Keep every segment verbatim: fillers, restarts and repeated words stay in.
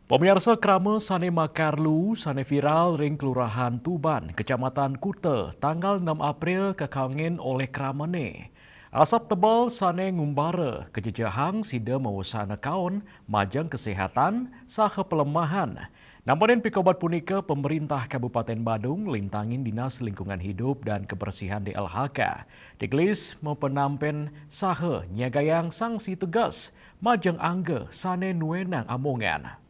Pamiarsa, krama sane makar luu sane viral ring Kelurahan Tuban, Kecamatan Kuta, tanggal enam April kakangin olih kramane. Asap tebel sane ngumbara kajejehang sida mawasana kaon majeng kesehatan saha pelemahan. Nambanin pikobat punika, Pemerintah Kabupaten Badung lintangin Dinas Lingkungan Hidup dan Kebersihan D L H K digelis mapenampen saha nyiagayang sanksi tegas majeng angga sane nuenang amongan.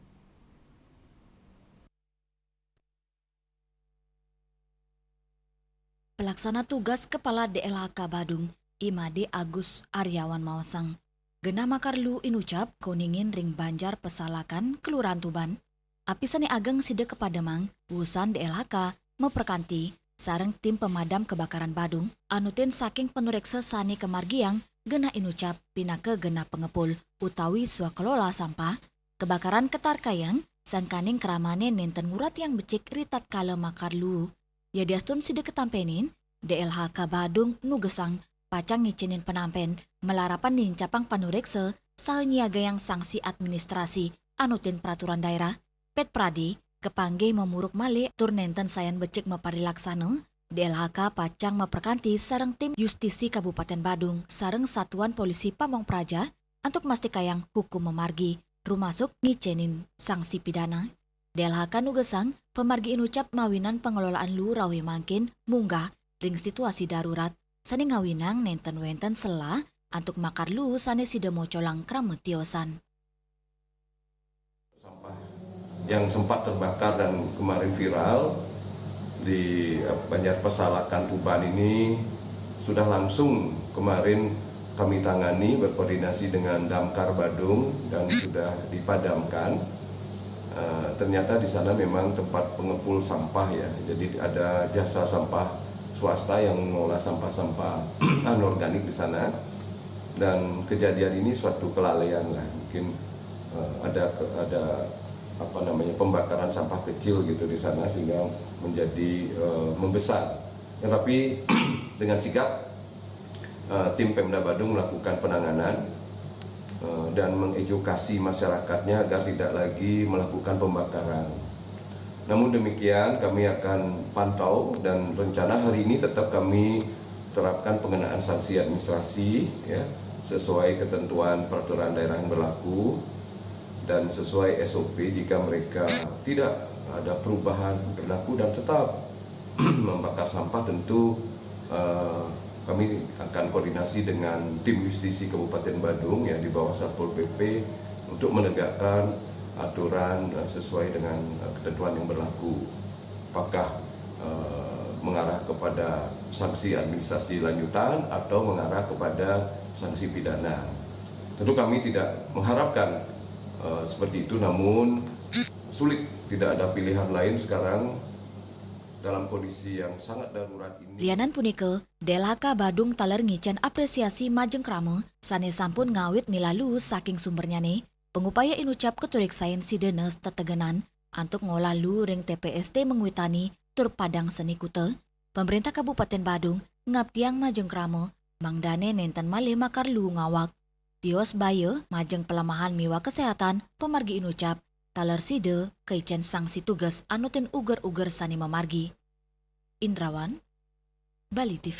Pelaksana tugas Kepala D L H K Badung, I Made Agus Aryawan maosang, genah makar luu inucap kuningin ring Banjar Pesalakan, Kelurahan Tuban, api sane ageng sida kapademang, wusan D L H K maprakanti sareng tim pemadam kebakaran Badung, anutin saking panureksa sane kamargiang genah inucap pinaka genah pengepul utawi swakelola sampah, kebakaran katarkayang sangkaning kramane nenten nguratiang becik ritatkala makar luu. Yadiastun sida katampenin, D L H K Badung nugesang pacang ngicenin penampen malarapan nincapang panureksa saha nyiagayang sanksi administrasi anutin peraturan daerah. Ped prade, kapanggih mamuruk malih tur nenten sayan becik maparilaksana, D L H K pacang maprakanti sareng tim Justisi Kabupaten Badung sareng Satuan Polisi Pamong Praja antuk mastikayang hukum mamargi, rumasuk ngicenin sanksi pidana. D L H K nugesang pamargi inucap mawinan pangelolaan luu rauh mangkin munggah ring situasi darurat, sane ngawinang nenten wenten selah antuk makar luu sane sida mocolang krama tiosan. Sampah yang sempat terbakar dan kemarin viral di, eh, Banjar Pesalakan Tuban ini sudah langsung kemarin kami tangani, berkoordinasi dengan Damkar Badung dan sudah dipadamkan. Eh, ternyata di sana memang tempat pengepul sampah, ya, jadi ada jasa sampah swasta yang mengolah sampah-sampah anorganik di sana, dan kejadian ini suatu kelalaian lah, mungkin, eh, ada ke- ada apa namanya, pembakaran sampah kecil gitu di sana sehingga menjadi, eh, membesar. Tetapi dengan sigap, eh, tim Pemda Badung melakukan penanganan, eh, dan mengedukasi masyarakatnya agar tidak lagi melakukan pembakaran. Namun demikian, kami akan pantau dan rencana hari ini tetap kami terapkan pengenaan sanksi administrasi, ya, sesuai ketentuan peraturan daerah yang berlaku dan sesuai S O P. Jika mereka tidak ada perubahan perilaku dan tetap membakar sampah, tentu, eh, kami akan koordinasi dengan tim justisi Kabupaten Badung, ya, di bawah Satpol P P untuk menegakkan aturan, eh, sesuai dengan, eh, ketentuan yang berlaku. Apakah, eh, mengarah kepada sanksi administrasi lanjutan atau mengarah kepada sanksi pidana? Tentu kami tidak mengharapkan, eh, seperti itu, namun sulit, tidak ada pilihan lain sekarang dalam kondisi yang sangat darurat ini. Lianan punika, D L H K Badung taler ngicen apresiasi majeng krama sane sampun ngawit milah luu saking sumbernyane, pangupaya inucap katureksain sida nes tetegenan antuk ngolah luu ring T P S T Mengwitani tur Padang Seni Kuta. Pemerintah Kabupaten Badung ngaptiang majeng krama mangdane nenten malih makar luu ngawak. Tios baya majeng pelemahan miwah kesehatan pamargi inucap, taler sida kaicen sanksi tugas anutin uger-uger sane mamargi. Indrawan, Bali T V.